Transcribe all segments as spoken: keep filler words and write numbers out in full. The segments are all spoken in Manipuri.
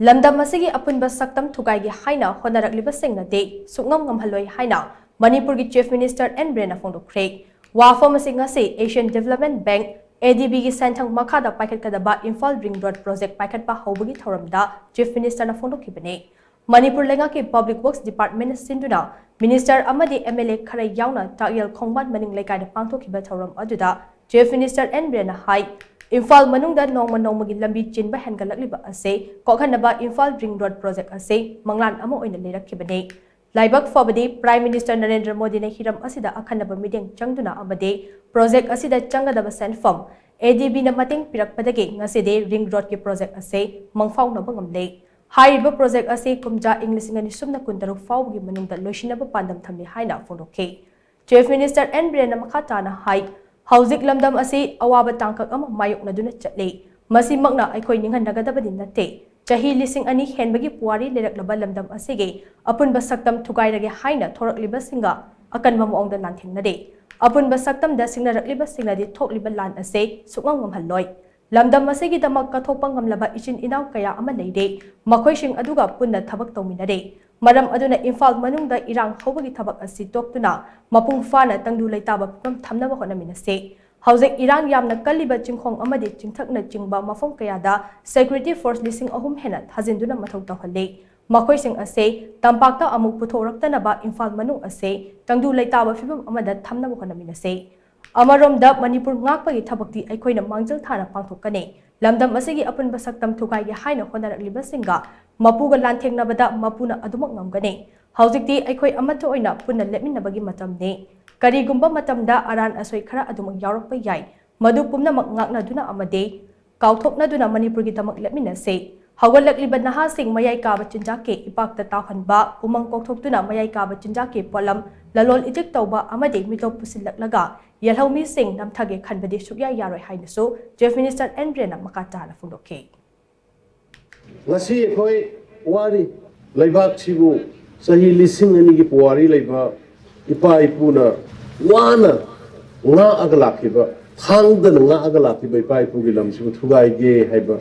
ꯂꯝꯗꯝ ꯑꯁꯤꯒꯤ ꯑꯄꯨꯟꯕ ꯁꯛꯇꯝ ꯊꯨꯒꯥꯏꯒꯦ ꯍꯥꯏꯅ ꯍꯣꯠꯅꯔꯛꯂꯤꯕꯁꯤꯡꯅꯗꯤ ꯁꯨꯛꯉꯝ ꯉꯝꯍꯜꯂꯣꯏ ꯍꯥꯏꯅ ꯃꯅꯤꯄꯨꯔꯒꯤ Chief Minister ꯑꯦꯟ ꯕꯤꯔꯦꯟꯅ ꯐꯣꯡꯗꯣꯛꯈ꯭ꯔꯦ꯫ ꯋꯥꯐꯝ ꯑꯁꯤ ꯉꯁꯤ Asian Development Bank, ADB ꯒꯤ ꯁꯦꯟꯊꯪ ꯃꯈꯥꯗ ꯄꯥꯏꯈꯠꯀꯗꯕ ꯏꯝꯐꯥꯜ ꯔꯤꯡ ꯔꯣꯗ ꯄ꯭ꯔꯣꯖꯦꯛ ꯄꯥꯏꯈꯠꯄ ꯍꯧꯕꯒꯤ ꯊꯧꯔꯝꯗ Chief Minister ꯅ ꯐꯣꯡꯗꯣꯛꯈꯤꯕꯅꯤ꯫ ꯃꯅꯤꯄꯨꯔ ꯂꯩꯉꯥꯛꯀꯤ Public Works Department ꯁꯤꯟꯗꯨꯅ Minister ꯑꯃꯗꯤ MLA ꯈꯔ ꯌꯥꯎꯅ ꯇꯥꯛꯌꯦꯜ ꯈꯣꯡꯕꯥꯟ ꯃꯅꯤꯡ ꯂꯩꯀꯥꯏꯗ ꯄꯥꯡꯊꯣꯛꯈꯤꯕ ꯊꯧꯔꯝ ꯑꯗꯨꯗ Chief Minister ꯑꯦꯟ ꯕꯤꯔꯦꯟꯅ ꯍꯥꯏ, ꯏꯝꯐꯥꯜ ꯃꯅꯨꯡꯗ ꯅꯣꯡꯃ ꯅꯣꯡꯃꯒꯤ ꯂꯝꯕꯤ ꯆꯤꯟꯕ ꯍꯦꯟꯒꯠꯂꯛꯂꯤꯕ ꯑꯁꯤ ꯀꯣꯛꯍꯟꯅꯕ ꯏꯝꯐꯥꯜ ꯔꯤꯡ ꯔꯣꯗ ꯄ꯭ꯔꯣꯖꯦꯛ ꯑꯁꯤ ꯃꯪꯂꯥꯟ ꯑꯃ ꯑꯣꯏꯅ ꯂꯩꯔꯛꯈꯤꯕꯅꯤ꯫ ꯂꯥꯏꯕꯛ ꯐꯕꯗꯤ Prime Minister ꯅꯔꯦꯟꯗ꯭ꯔ ꯃꯣꯗꯤꯅ ꯍꯤꯔꯝ ꯑꯁꯤꯗ ꯑꯈꯟꯅꯕ ꯃꯤꯠꯌꯦꯡ ꯆꯪꯗꯨꯅ ꯑꯃꯗꯤ ꯄ꯭ꯔꯣꯖꯦꯛ ꯑꯁꯤꯗ ꯆꯪꯒꯗꯕ ꯁꯦꯟꯐꯝ ADB ꯅ ꯃꯇꯦꯡ ꯄꯤꯔꯛꯄꯗꯒꯤ ꯉꯁꯤꯗꯤ ꯔꯤꯡ ꯔꯣꯗꯀꯤ ꯄ꯭ꯔꯣꯖꯦꯛ ꯑꯁꯤ ꯃꯪꯐꯥꯎꯅꯕ ꯉꯝꯂꯦ꯫ ꯍꯥꯏꯔꯤꯕ ꯄ꯭ꯔꯣꯖꯦꯛ ꯑꯁꯤ ꯀꯨꯝꯖꯥ ꯏꯪ ꯂꯤꯁꯤꯡ ꯑꯅꯤ ꯁꯨꯞꯅ ꯀꯨꯟꯇꯔꯨꯛ ꯐꯥꯎꯕꯒꯤ ꯃꯅꯨꯡꯗ ꯂꯣꯏꯁꯤꯟꯅꯕ ꯄꯥꯟꯗꯝ ꯊꯝꯂꯤ ꯍꯥꯏꯅ ꯐꯣꯡꯗꯣꯛꯈꯤ꯫ Chief Minister ꯑꯦꯟ ꯕꯤꯔꯦꯟꯅ ꯃꯈꯥ ꯇꯥꯅ ꯍꯥꯏ, ꯍꯧꯖꯤꯛ ꯂꯝꯗꯝ ꯑꯁꯤ ꯑꯋꯥꯕ ꯇꯥꯡꯀꯛ ꯑꯃ ꯃꯥꯌꯣꯛꯅꯗꯨꯅ ꯆꯠꯂꯤ꯫ ꯃꯁꯤꯃꯛꯅ ꯑꯩꯈꯣꯏ ꯅꯤꯡꯍꯟꯅꯒꯗꯕꯗꯤ ꯅꯠꯇꯦ꯫ ꯆꯍꯤ ꯂꯤꯁꯤꯡ ꯑꯅꯤ ꯍꯦꯟꯕꯒꯤ ꯄꯨꯋꯥꯔꯤ ꯂꯩꯔꯛꯂꯕ ꯂꯝꯗꯝ ꯑꯁꯤꯒꯤ ꯑꯄꯨꯟꯕ ꯁꯛꯇꯝ ꯊꯨꯒꯥꯏꯔꯒꯦ ꯍꯥꯏꯅ ꯊꯣꯔꯛꯂꯤꯕꯁꯤꯡꯒ ꯑꯀꯟꯕ ꯃꯑꯣꯡꯗ ꯂꯥꯟꯊꯦꯡꯅꯔꯤ꯫ ꯑꯄꯨꯟꯕ ꯁꯛꯇꯝꯗ ꯁꯤꯡꯅꯔꯛꯂꯤꯕꯁꯤꯡꯅꯗꯤ ꯊꯣꯛꯂꯤꯕ ꯂꯥꯟ ꯑꯁꯤ ꯁꯨꯛꯉꯝ ꯉꯝꯍꯜꯂꯣꯏ꯫ ꯂꯝꯗꯝ ꯑꯁꯤꯒꯤꯗꯃꯛ ꯀꯠꯊꯣꯛꯄ ꯉꯝꯂꯕ ꯏꯆꯤꯟ ꯏꯅꯥꯎ ꯀꯌꯥ ꯑꯃ ꯂꯩꯔꯦ꯫ ꯃꯈꯣꯏꯁꯤꯡ ꯑꯗꯨꯒ ꯄꯨꯟꯅ ꯊꯕꯛ ꯇꯧꯃꯤꯟꯅꯔꯦ꯫ ꯃꯔꯝ ꯑꯗꯨꯅ ꯏꯝꯐꯥꯜ ꯃꯅꯨꯡꯗ ꯏꯔꯥꯡ ꯍꯧꯕꯒꯤ ꯊꯕꯛ ꯑꯁꯤ ꯇꯣꯛꯇꯨꯅ ꯃꯄꯨꯡ ꯐꯥꯅ ꯇꯪꯗꯨ ꯂꯩꯇꯥꯕ ꯐꯤꯕꯝ ꯊꯝꯅꯕ ꯍꯣꯠꯅꯃꯤꯟꯅꯁꯤ꯫ ꯍꯧꯖꯤꯛ ꯏꯔꯥꯡ ꯌꯥꯝꯅ ꯀꯜꯂꯤꯕ ꯆꯤꯡꯈꯣꯡ ꯑꯃꯗꯤ ꯆꯤꯡꯊꯛꯅꯆꯤꯡꯕ ꯃꯐꯝ ꯀꯌꯥꯗ security force ꯂꯤꯁꯤꯡ ꯑꯍꯨꯝ ꯍꯦꯟꯅ ꯊꯥꯖꯤꯟꯗꯨꯅ ꯃꯊꯧ ꯇꯧꯍꯜꯂꯤ꯫ ꯃꯈꯣꯏꯁꯤꯡ ꯑꯁꯤ ꯇꯝꯄꯥꯛꯇ ꯑꯃꯨꯛ ꯄꯨꯊꯣꯛꯔꯛꯇꯅꯕ ꯏꯝꯐꯥꯜ ꯃꯅꯨꯡ ꯑꯁꯤ ꯇꯪꯗꯨ ꯂꯩꯇꯥꯕ ꯐꯤꯕꯝ ꯑꯃꯗ ꯊꯝꯅꯕ ꯍꯣꯠꯅꯃꯤꯟꯅꯁꯤ꯫ ꯑꯃꯔꯣꯝꯗ ꯃꯅꯤꯄꯨꯔ ꯉꯥꯛꯄꯒꯤ ꯊꯕꯛꯇꯤ ꯑꯩꯈꯣꯏꯅ ꯃꯥꯡꯖꯤꯜ ꯊꯥꯅ ꯄꯥꯡꯊꯣꯛꯀꯅꯤ꯫ ꯂꯝꯗꯝ ꯑꯁꯤꯒꯤ ꯑꯄꯨꯟꯕ ꯁꯛꯇꯝ ꯊꯨꯒꯥꯏꯒꯦ ꯍꯥꯏꯅ ꯍꯣꯠꯅꯔꯛꯂꯤꯕꯁꯤꯡꯒ ꯃꯄꯨꯒ ꯂꯥꯟꯊꯦꯡꯅꯕꯗ ꯃꯄꯨꯅ ꯑꯗꯨꯃꯛ ꯉꯝꯒꯅꯤ꯫ ꯍꯧꯖꯤꯛꯇꯤ ꯑꯩꯈꯣꯏ ꯑꯃꯠꯇ ꯑꯣꯏꯅ ꯄꯨꯟꯅ ꯂꯦꯞꯃꯤꯟꯅꯕꯒꯤ ꯃꯇꯝꯅꯤ꯫ ꯀꯔꯤꯒꯨꯝꯕ ꯃꯇꯝꯗ ꯑꯔꯥꯟ ꯑꯁꯣꯏ ꯈꯔ ꯑꯗꯨꯃꯛ ꯌꯥꯎꯔꯛꯄ ꯌꯥꯏ꯫ ꯃꯗꯨ ꯄꯨꯝꯅꯃꯛ ꯉꯥꯛꯅꯗꯨꯅ ꯑꯃꯗꯤ ꯀꯥꯎꯊꯣꯛꯅꯗꯨꯅ ꯃꯅꯤꯄꯨꯔꯒꯤꯗꯃꯛ ꯂꯦꯞꯃꯤꯟꯅꯁꯤ꯫ ꯍꯧꯒꯠꯂꯛꯂꯤꯕ ꯅꯍꯥꯁꯤꯡ ꯃꯌꯥꯏ ꯀꯥꯕ ꯆꯤꯟꯖꯥꯛꯀꯤ ꯏꯄꯥꯛꯇ ꯇꯥꯎꯍꯟꯕ, ꯎꯃꯪ ꯀꯣꯛꯊꯣꯛꯇꯨꯅ ꯃꯌꯥꯏ ꯀꯥꯕ ꯆꯤꯟꯖꯥꯛꯀꯤ ꯄꯣꯠꯂꯝ ꯂꯂꯣꯟ ꯏꯇꯤꯛ ꯇꯧꯕ ꯑꯃꯗꯤ ꯃꯤꯇꯣꯞ ꯄꯨꯁꯤꯜꯂꯛꯂꯒ ꯌꯦꯜꯍꯧꯃꯤꯁꯤꯡ ꯅꯝꯊꯒꯦ ꯈꯟꯕꯗꯤ ꯁꯨꯛꯌꯥ ꯌꯥꯔꯣꯏ ꯍꯥꯏꯅꯁꯨ Chief Minister ꯑꯦꯟ ꯕꯤꯔꯦꯟꯅ ꯃꯈꯥ ꯇꯥꯅ ꯐꯣꯡꯗꯣꯛꯈꯤ꯫ ꯉꯁꯤ ꯑꯩꯈꯣꯏ ꯋꯥꯔꯤ꯫ ꯂꯩꯕꯥꯛꯁꯤꯕꯨ ꯆꯍꯤ ꯂꯤꯁꯤꯡ ꯑꯅꯤꯒꯤ ꯄꯨꯋꯥꯔꯤ ꯂꯩꯕ ꯏꯄꯥ ꯏꯄꯨꯅ ꯋꯥꯅ ꯉꯥꯛꯑꯒ ꯂꯥꯛꯈꯤꯕ, ꯈꯥꯡꯗꯅ ꯉꯥꯛꯑꯒ ꯂꯥꯛꯈꯤꯕ ꯏꯄꯥ ꯏꯄꯨꯒꯤ ꯂꯝꯁꯤꯕꯨ ꯊꯨꯒꯥꯏꯒꯦ ꯍꯥꯏꯕ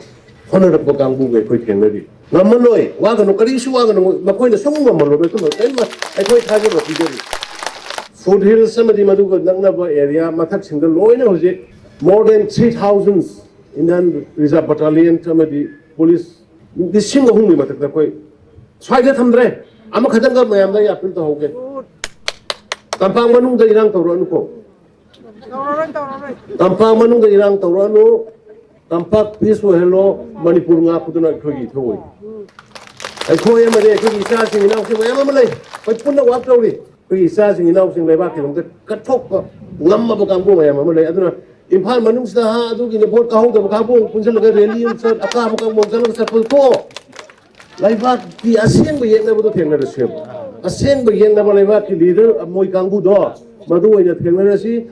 ꯍꯣꯠꯅꯔꯛꯄ ꯀꯥꯡꯕꯨꯒ ꯑꯩꯈꯣꯏ ꯊꯦꯡꯅꯔꯤ꯫ ꯉꯝꯃꯜꯂꯣꯏ, ꯋꯥꯒꯅꯨ, ꯀꯔꯤꯁꯨ ꯋꯥꯒꯅꯨ, ꯃꯈꯣꯏꯅ ꯁꯨꯝ ꯉꯝꯃꯜꯂꯣꯏ꯫ ꯑꯗꯨꯅ ꯀꯔꯤꯝ ꯑꯩꯈꯣꯏ ꯊꯥꯖꯕ ꯄꯤꯖꯔꯤ꯫ ꯐꯨꯠ ꯍꯤꯜꯁ ꯑꯃꯗꯤ ꯃꯗꯨꯒ ꯅꯛꯅꯕ ꯑꯦꯔꯤꯌꯥ ꯃꯊꯛꯁꯤꯡꯗ ꯂꯣꯏꯅ ꯍꯧꯖꯤꯛ more than three thousand Indian Reserve Battalion ꯑꯃꯗꯤ ꯄꯨꯂꯤꯁ ꯂꯤꯁꯤꯡ ꯑꯍꯨꯝꯒꯤ ꯃꯊꯛꯇ ꯑꯩꯈꯣꯏ ꯁ꯭ꯋꯥꯏꯗ ꯊꯝꯗ꯭ꯔꯦ꯫ ꯑꯃꯈꯛꯇꯪꯒ ꯃꯌꯥꯝꯗ ꯑꯩ ꯑꯄꯤꯜ ꯇꯧꯍꯧꯒꯦ꯫ ꯇꯝꯄꯥꯛ ꯃꯅꯨꯡꯗ ꯏꯔꯥꯡ ꯇꯧꯔꯛꯑꯅꯨꯀꯣ꯫ ꯇꯝꯄꯥꯛ ꯃꯅꯨꯡꯗ ꯏꯔꯥꯡ ꯇꯧꯔꯛꯑꯅꯨ꯫ ꯇꯝꯄꯥꯛ ꯄꯤꯁ ꯑꯣꯏꯍꯜꯂꯣ꯫ ꯃꯅꯤꯄꯨꯔ ꯉꯥꯛꯄꯗꯨꯅ ꯑꯩꯈꯣꯏꯒꯤ ꯏꯊꯧ ꯑꯣꯏ꯫ ꯑꯩꯈꯣꯏ ꯑꯃꯗꯤ ꯑꯩꯈꯣꯏꯒꯤ ꯏꯆꯥꯁꯤꯡ ꯏꯅꯥꯎꯁꯤꯡ ꯃꯌꯥꯝ ꯑꯃ ꯂꯩ꯫ ꯑꯩꯈꯣꯏ ꯄꯨꯟꯅ ꯋꯥꯛ ꯇꯧꯔꯤ꯫ ꯑꯩꯈꯣꯏꯒꯤ ꯏꯆꯥꯁꯤꯡ ꯏꯅꯥꯎꯁꯤꯡ ꯂꯩꯕꯥꯛꯀꯤꯗꯃꯛꯇ ꯀꯠꯊꯣꯛꯄ ꯉꯝꯃꯕ ꯀꯥꯡꯕꯨ ꯃꯌꯥꯝ ꯑꯃ ꯂꯩ꯫ ꯑꯗꯨꯅ ꯏꯝꯐꯥꯜ ꯃꯅꯨꯡꯁꯤꯗ, ꯍꯥ, ꯑꯗꯨꯒꯤꯅꯦ, ꯚꯣꯠ ꯀꯥꯍꯧꯗꯕ ꯀꯥꯡꯕꯨ ꯑꯃꯨꯛ ꯄꯨꯟꯁꯤꯜꯂꯒ ꯔꯦꯂꯤ ꯑꯃ ꯆꯠ, ꯑꯀꯥꯕ ꯀꯥꯡꯕꯨ ꯑꯃꯨꯛ ꯆꯠꯂꯒ ꯆꯠꯄꯗꯣ ꯇꯣꯛꯑꯣ꯫ ꯂꯩꯕꯥꯛꯀꯤ ꯑꯁꯦꯡꯕ ꯌꯦꯛꯅꯕꯗꯣ ꯊꯦꯡꯅꯔꯁꯦꯕ꯫ ꯑꯁꯦꯡꯕ ꯌꯦꯛꯅꯕ ꯂꯩꯕꯥꯛꯀꯤ ꯂꯤꯗꯔ ꯃꯣꯏ ꯀꯥꯡꯕꯨꯗꯣ ꯃꯗꯨ ꯑꯣꯏꯅ ꯊꯦꯡꯅꯔꯁꯤ꯫